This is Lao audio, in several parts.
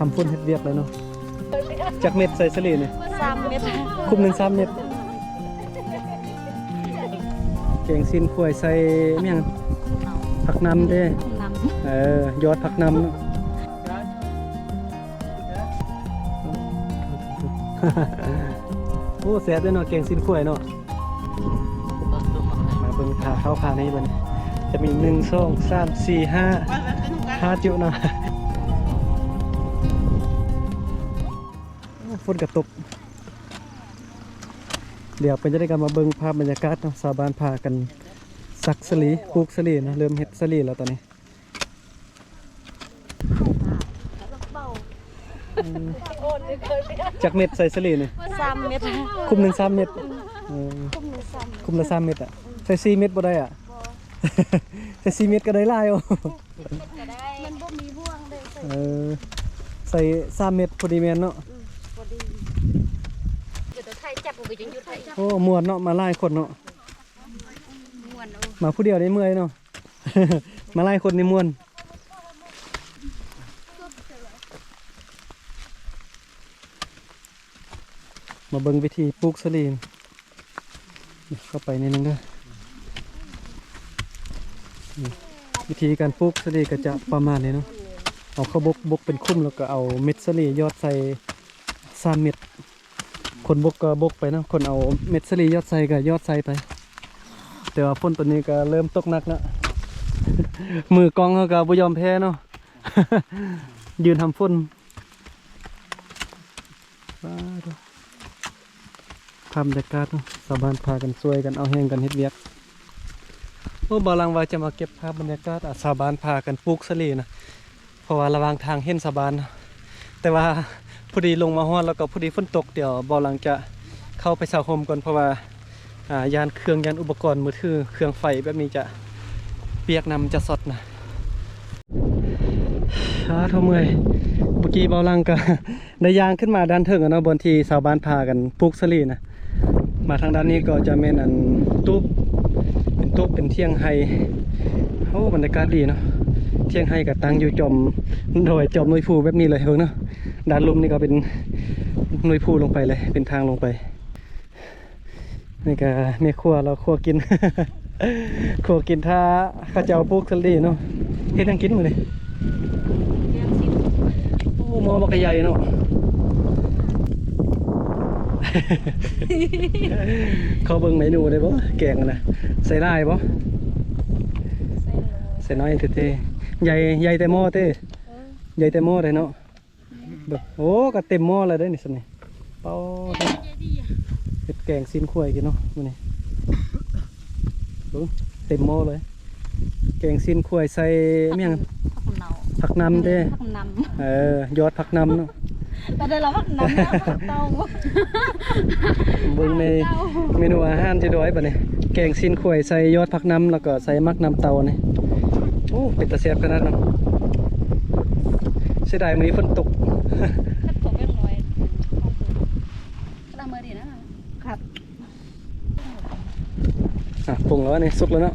ທຳຝົນເຮັດວຽກແລ້ວເນາະ. ຈັກເມັດໃສ່ສາລີນີ້? ສາມເມັດ. ຄຸມໜຶ່ງສາມເມັດ. ແກງຊີ້ນຄວາຍໃສ່ຫຍັງ? ຜັກນຳເດ້. ນຳ ເອີ ຍອດຜັກນຳເນາະ. ໂອ້ ແຊບເດ້ເນາະ ແກງຊີ້ນຄວາຍເນາະ. ມາເບິ່ງຂາເຂົ້າຂາໃນບັດນີ້ ຈະມີໜຶ່ງ ສອງ ສາມ ສີ່ ຫ້າ ຫ້າຈຸເນາະ. ຝົນກະຕົກ. ດຽວເປັນຈັ່ງໃດກໍມາເບິ່ງພາບບັນຍາກາດເນາະ ຊາວບ້ານພາກັນສັກສາລີ ປູກສາລີເນາະ ເລີ່ມເຮັດສາລີແລ້ວຕອນນີ້. ອືມ ຈັກເມັດໃສ່ສາລີນີ້? ສາມເມັດ. ຄຸມໜຶ່ງສາມເມັດ. ເອີ ຄຸມໜຶ່ງສາມເມັດ. ຄຸມລະສາມເມັດອະ. ໃສ່ສີ່ເມັດບໍ່ໄດ້ອະ? ບໍ່ ໃສ່ສີ່ເມັດກໍໄດ້ຫຼາຍໂອ. ມັນບໍ່ມີຫ່ວງເດ້. ເອີ ໃສ່ສາມເມັດພໍດີແມ່ນເນາະ. ອືມ ພໍດີ. ໂອ້ ມ່ວນເນາະ ມາຫຼາຍຄົນເນາະ. ມ່ວນ. ໂອ້ ມາຜູ້ດຽວໄດ້ເມື່ອຍເນາະ. ມາຫຼາຍຄົນນີ້ມ່ວນ. ມາເບິ່ງວິທີປູກສາລີ ເຂົ້າໄປໜ້ອຍໜຶ່ງເດີ. ວິທີການປູກສາລີກໍຈະປະມານນີ້ເນາະ. ເອົາເຂົ້າບົກ ບົກເປັນຂຸມ ແລ້ວກໍເອົາເມັດສາລີຢອດໃສ່ສາມເມັດ. ຄົນບົກກໍບົກໄປເນາະ ຄົນເອົາເມັດສາລີຢອດໃສ່ກໍຢອດໃສ່ໄປ. ແຕ່ວ່າຝົນຕອນນີ້ກໍເລີ່ມຕົກໜັກແລ້ວ. ມືກ້ອງເຮົາກໍບໍ່ຍອມແພ້ເນາະ ຢືນທຳຝົນ. ພາບບັນຍາກາດເນາະ ຊາວບ້ານພາກັນຊ່ວຍກັນ ເອົາແຮງກັນເຮັດວຽກ. ໂອ້ ບ່າວຫຼັງວ່າຈະມາເກັບພາບບັນຍາກາດ ອາ ຊາວບ້ານພາກັນປູກສາລີນະ. ເພາະວ່າລະຫວ່າງທາງເຫັນຊາວບ້ານເນາະ ແຕ່ວ່າພໍດີລົງມາຮອດ ແລ້ວກໍພໍດີຝົນຕົກ. ດຽວບ່າວຫຼັງຈະເຂົ້າໄປເຊົ່າຮົ່ມກ່ອນ ເພາະວ່າ ອ່າ ຢ້ານເຄື່ອງ ຢ້ານອຸປະກອນມືຖື ເຄື່ອງໄຟແບບນີ້ຈະປຽກນ້ຳ ຈະຊັອດນະ. ອາ ໂທ້ ເມື່ອຍ. ເມື່ອກີ້ບ່າວຫຼັງກໍໄດ້ຍ່າງຂຶ້ນມາດ້ານເທິງແລ້ວເນາະ ບ່ອນທີ່ຊາວບ້ານພາກັນປູກສາລີນະ. ມາທາງດ້ານນີ້ກໍຈະແມ່ນອັນຕູບ ເປັນຕູບ ເປັນຖຽງໄຮ່. ໂອ້ ບັນຍາກາດດີເນາະ ຖຽງໄຮ່ກໍຕັ້ງຢູ່ຈອມດອຍ ຈອມໜ່ວຍພູແບບນີ້ເລີຍ. ເບິ່ງເນາະ ດ້ານລຸ່ມນີ້ກໍເປັນໜ່ວຍພູລົງໄປເລີຍ ເປັນທາງລົງໄປ. ນີ້ກໍແມ່ຄົວລາວຄົວກິນ ຄົວກິນ ຖ້າເຂົາເຈົ້າປູກສາລີເນາະ. ເຮັດຫຍັງກິນມື້ນີ້? ແກງຊີ້ນ. ໂອ້ ໝໍ້ບັກໃຫຍ່ເນາະ. ຂໍເບິ່ງເມນູໄດ້ບໍ່? ແກງນະ ໃສ່ຫຼາຍບໍ່? ໃສ່ໜ້ອຍ. ໃສ່ໜ້ອຍແທ້ໆ. ໃຫຍ່ ໃຫຍ່ແຕ່ໝໍ້ເຕ້? ເອີ ໃຫຍ່ແຕ່ໝໍ້ເດ້ເນາະ. ເບິ່ງ ໂອ້ ກໍເຕັມໝໍ້ແລ້ວເດ້ນີ້ ສ່ຳນີ້. ປາດ ເຮັດແກງຊີ້ນຄວາຍກິນເນາະມື້ນີ້. ເບິ່ງ ເຕັມໝໍ້ເລີຍ ແກງຊີ້ນຄວາຍໃສ່ຫຍັງ? ຜັກນຳ ຜັກນຳເດ້. ຜັກນຳ ເອີ ຍອດຜັກນຳເນາະ. ກໍໄດ້ລະຜັກນຳ ຜັກເຕົາ. ເບິ່ງໃນເມນູອາຫານເຈດອຍບັດນີ້ ແກງຊີ້ນຄວາຍໃສ່ຍອດຜັກນຳ ແລ້ວກໍໃສ່ໝາກນ້ຳເຕົານີ້. ໂອ້ ເປັນຕາແຊບຂະໜາດເນາະ. ເສຍດາຍມື້ນີ້ຝົນຕົກ. ຄັດຕົກແຮງໜ້ອຍ ລະມື້ດີນະ. ຄັດ ອ່ະ ປຸງແລ້ວນີ້ ສຸກແລ້ວເນາະ.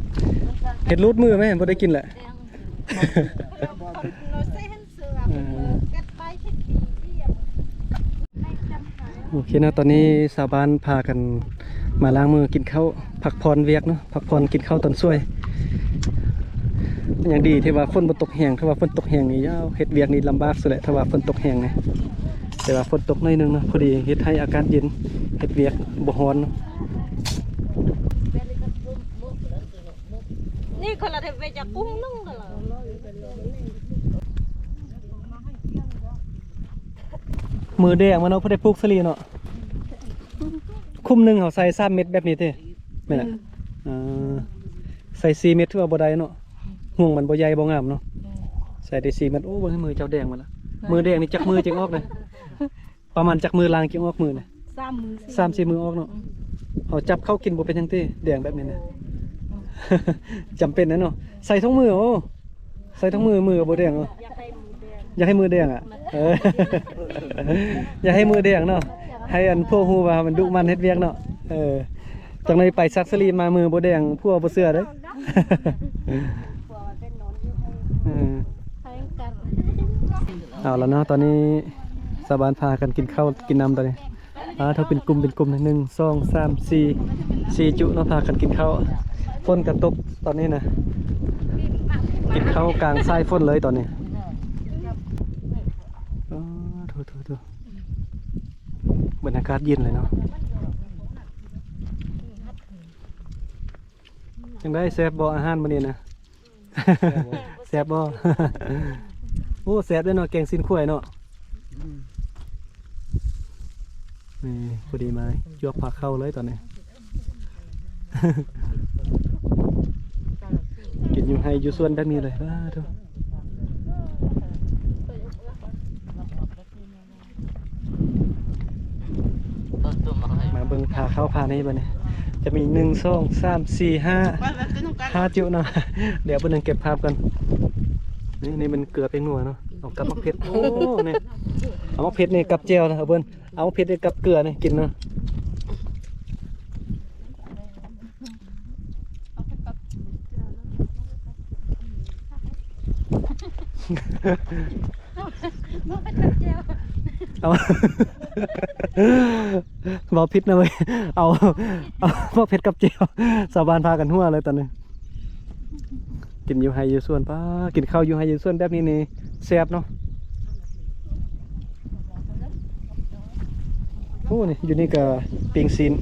ເຮັດລູດມືແມ່ ບໍ່ໄດ້ກິນແຫຼະ. ໂອເຄເນາະ ຕອນນີ້ຊາວບ້ານພາກັນມາລ້າງມືກິນເຂົ້າ ພັກຜ່ອນວຽກເນາະ ພັກຜ່ອນກິນເຂົ້າຕອນສວຍ. ຍັງດີທີ່ວ່າຝົນບໍ່ຕົກແຮງ ຖ້າວ່າຝົນຕົກແຮງນີ້ ຍາວ ເຮັດວຽກນີ້ລຳບາກສຸດແຫຼະ ຖ້າວ່າຝົນຕົກແຮງນີ້. ແຕ່ວ່າຝົນຕົກໜ້ອຍໜຶ່ງເນາະ ພໍດີເຮັດໃຫ້ອາກາດເຢັນ ເຮັດວຽກບໍ່ຮ້ອນເນາະ. ນີ້ຄົນລະເທດເວຈະກຸ້ງໜຶ່ງກໍລະ ມືແດງມາເນາະ ຜູ້ໃດປູກສາລີເນາະ. ຄຸມໜຶ່ງເຮົາໃສ່ສາມເມັດແບບນີ້ຕິ ແມ່ນລະ. ເອີ ໃສ່ສີ່ເມັດຖືວ່າບໍ່ໄດ້ເນາະ ຮວງມັນບໍ່ໃຫຍ່ບໍ່ງາມເນາະ. ໃສ່ແຕ່ສີ່ເມັດ. ໂອ້ ເບິ່ງໃຫ້ມືເຈົ້າແດງໝົດລະ. ມືແດງນີ້ຈັກມື້ຈຶ່ງອອກເດ້? ປະມານຈັກມື້ລ້າງຈຶ່ງອອກມືນະ? ສາມມື້ ສາມສີ່ມື້ອອກເນາະ. ເຮົາຈັບເຂົ້າກິນບໍ່ເປັນຫຍັງຕິ ແດງແບບນີ້ນະ. ຈຳເປັນແຫຼະເນາະ ໃສ່ທຸກມື້. ໂອ້ ໃສ່ທຸກມື້ ມືກໍບໍ່ແດງເນາະ. ຢາກໃຫ້ມືແດງ ຢາກໃຫ້ມືແດງອະ. ເອີ ຢາກໃຫ້ມືແດງເນາະ ໃຫ້ອັນຜົວຮູ້ວ່າມັນດຸໝັ່ນເຮັດວຽກເນາະ. ເອີ ຈັກໜ້ອຍໄປສັກສາລີມາມືບໍ່ແດງ ຜົວບໍ່ເຊື່ອເດ້. ເອີ ອ່ ເອົາລະເນາະ ຕອນນີ້ຊາວບ້ານພາກັນກິນເຂົ້າກິນນ້ຳຕອນນີ້. ອ່າ ເທົ່າເປັນກຸ່ມເປັນກຸ່ມ ໜຶ່ງ ສອງ ສາມ ສີ່ ສີ່ຈຸເນາະ ພາກັນກິນເຂົ້າ. ຝົນກະຕົກຕອນນີ້ນະ ກິນເຂົ້າກາງສາຍຝົນເລີຍຕອນນີ້. ອໍ ໂທ້ໆໆ ບັນຍາກາດເຢັນເລີຍເນາະ. ຈັ່ງໃດ ແຊບບໍ່ອາຫານມື້ນີ້ນະ? ແຊບບໍ່? ໂອ້ ແຊບເດ້ເນາະ ແກງຊີ້ນຄວາຍເນາະ. ອືມ ນີ້ພໍດີມາຈວກພາເຂົ້າເລີຍຕອນນີ້. ກິນຢູ່ໄຮ່ຢູ່ສວນແບບນີ້ເລີຍ. ອ້າໂທ້ ມາເບິ່ງພາເຂົ້າພານີ້ບັດນີ້ ຈະມີ ໜຶ່ງ ສອງ ສາມ ສີ່ ຫ້າ ຫ້າຈຸເນາະ. ດຽວເພິ່ນເກັບພາບກ່ອນ. ນີ້ ນີ້ແມ່ນເກືອແປ້ງນົວເນາະ ເອົາກັບໝາກເຜັດ. ໂອ້ ນີ້ ເອົາໝາກເຜັດນີ້ກັບແຈ່ວນະ ເອົາເພິ່ນ ເອົາໝາກເຜັດນີ້ກັບເກືອນີ້ກິນເນາະ. ເອົາ ເວົ້າຜິດນະເວີຍ ເອົາ ເອົາໝາກເຜັດກັບແຈ່ວ. ຊາວບ້ານພາກັນຫົວເລີຍຕອນນີ້. ກິນຢູ່ໄຮ່ຢູ່ສວນ ປ້າ ກິນເຂົ້າຢູ່ໄຮ່ຢູ່ສວນແບບນີ້ນີ້ແຊບເນາະ. ໂອ້ ນີ້ ຢູ່ນີ້ກະປີ້ງຊີ້ນ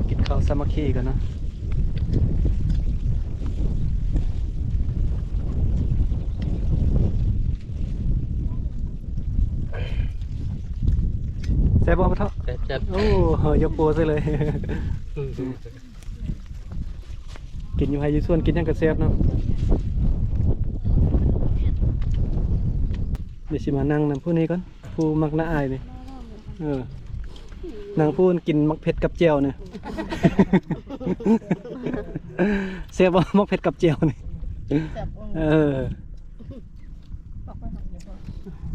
ກິນເຂົ້າສາມັກຄີກັນເນາະ. ແຊບບໍ່ ພໍ່ເຖົ້າ? ແຊບໆ ໂອ້ ຍົກໂປ້ໃສ່ເລີຍ. ອືມ ກິນຢູ່ໄຮ່ຢູ່ສວນ ກິນຫຍັງກະແຊບເນາະ. ດຽວຊິມານັ່ງນຳຜູ້ນີ້ກ່ອນ ຜູ້ມັກໜ້າອາຍນີ້. ເອີ ນັ່ງຜູ້ກິນໝາກເຜັດກັບແຈ່ວນີ້. ແຊບບໍ່ ໝາກເຜັດກັບແຈ່ວນີ້? ແຊບ. ເອີ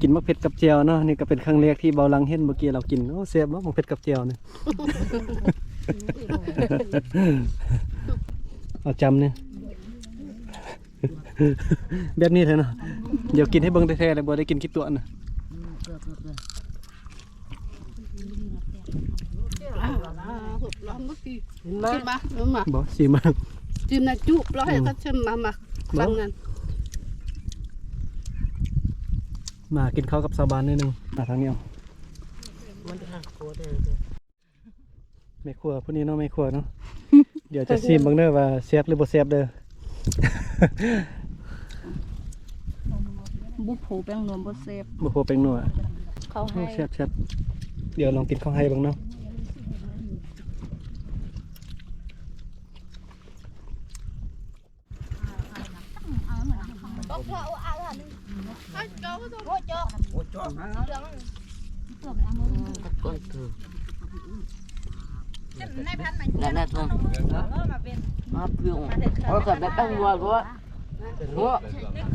ກິນໝາກເຜັດກັບແຈ່ວເນາະ. ນີ້ກະເປັນຄັ້ງແລກທີ່ເບົາຫຼັງເຫັນ ເມື່ອກີ້ລາວກິນ. ໂອ້ ແຊບບໍ່ ໝາກເຜັດກັບແຈ່ວນີ້? ເອົາຈ້ຳນີ້ ແບບນີ້ແທ້ເນາະ. ດຽວກິນໃຫ້ເບິ່ງແທ້ໆ ແລ້ວບໍ່ໄດ້ກິນຂີ້ຕົວະນະ. ອ່າ ລອງເບິ່ງຊິ ຊີມມາ ຊີມມາ ບໍ່ ຊີມມາ ຊີມນະຈຸ ລອງໃຫ້ເຂົາຊີມມາ ມາ ບໍ່ ຄັ້ງນັ້ນ. ມາກິນເຂົ້າກັບຊາວບ້ານໜ້ອຍໜຶ່ງ ມາທາງນີ້ເອົາ. ມັນທາງໂຄດເດີ ແມ່ຄົວຜູ້ນີ້ເນາະ ແມ່ຄົວເນາະ. ດຽວຈະຊີມເບິ່ງເດີວ່າແຊບຫຼືບໍ່ແຊບເດີ. ບຸໂພແປ້ງນົວບໍ່ແຊບ ບຸໂພແປ້ງນົວ ເຂົ້າໄຮ່ ໂອ້ ແຊບໆ. ດຽວລອງກິນເຂົ້າໄຮ່ເບິ່ງເນາະ.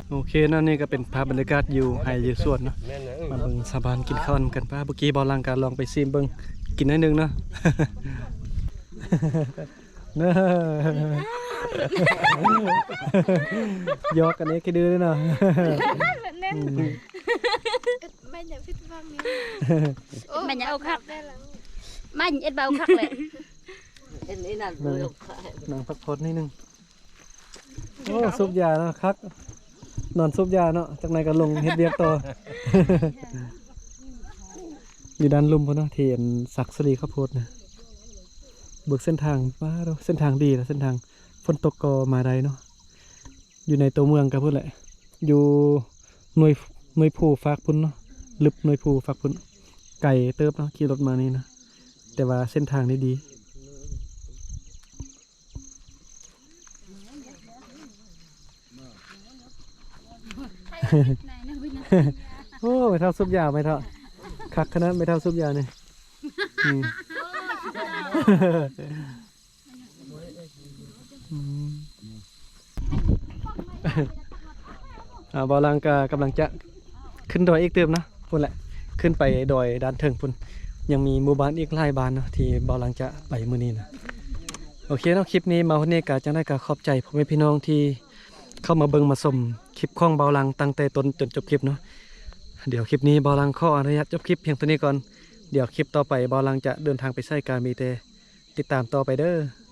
ໂອເຄເນາະ ນີ້ກະເປັນພາບບັນຍາກາດຢູ່ໄຮ່ຢູ່ສວນເນາະ ມາເບິ່ງຊາວບ້ານກິນເຂົ້ານຳກັນ. ປ້າ ເມື່ອກີ້ເບົາຫຼັງກະລອງໄປຊີມເບິ່ງ ກິນໜ້ອຍໜຶ່ງເນາະ. ເນີ ຢອກກັນເອງຄືດືເນາະ. ແມ່ນຫຍັງຜິດຫວັງນີ້ ແມ່ນຫຍັງເອົາຄັກ ແມ່ນເອົາຄັກແຫຼະ. ເຫັນອີ່ນັ້ນ ນັ່ງ ນັ່ງພັກຜ່ອນໜ້ອຍໜຶ່ງ. ໂອ້ ສູບຢາເນາະ ຄັກ ນອນສູບຢາເນາະ ຈັກໜ່ອຍກະລົງເຮັດວຽກຕໍ່. ຢູ່ດ້ານລຸ່ມພຸ້ນເນາະ ທີ່ອັນສັກສາລີເຂົ້າໂພດນະ. ເບິ່ງເສັ້ນທາງ ວ້າວ ເສັ້ນທາງດີລະ ເສັ້ນທາງ ຝົນຕົກກໍມາໄດ້ເນາະ. ຢູ່ໃນຕົວເມືອງກະພຸ້ນແຫຼະ ຢູ່ໜ່ວຍ ໜ່ວຍພູຟາກພຸ້ນເນາະ ລຶບໜ່ວຍພູຟາກພຸ້ນ ໄກເຕີບເນາະ ຂີ່ລົດມານີ້ນະ ແຕ່ວ່າເສັ້ນທາງນີ້ດີ. ໂອ້ ແມ່ເຖົ້າສູບຢາ ແມ່ເຖົ້າ ຄັກຂະໜາດແມ່ເຖົ້າສູບຢານີ້. ອືມ ອືມ ອ່າ ບ່າວຫຼັງກະກຳລັງຈະຂຶ້ນດອຍອີກຕື່ມເນາະ ພຸ້ນແຫຼະ ຂຶ້ນໄປດອຍດ້ານເທິງພຸ້ນ. ຍັງມີໝູ່ບ້ານອີກຫຼາຍບ້ານເນາະ ທີ່ບ່າວຫຼັງຈະໄປມື້ນີ້ນະ. ໂອເຄເນາະ ຄລິບນີ້ມາຮອດນີ້ກະຈັ່ງໃດກະຂອບໃຈພໍ່ແມ່ພີ່ນ້ອງທີ່ເຂົ້າມາເບິ່ງມາຊົມຄລິບຂອງບ່າວຫຼັງຕັ້ງແຕ່ຕົ້ນຈົນຈົບຄລິບເນາະ. ດຽວຄລິບນີ້ບ່າວຫຼັງຂໍອະນຸຍາດຈົບຄລິບພຽງເທົ່ານີ້ກ່ອນ. ດຽວຄລິບຕໍ່ໄປບ່າວຫຼັງຈະເດີນທາງໄປໃສກະມີແຕ່ຕິດຕາມຕໍ່ໄປເດີ້.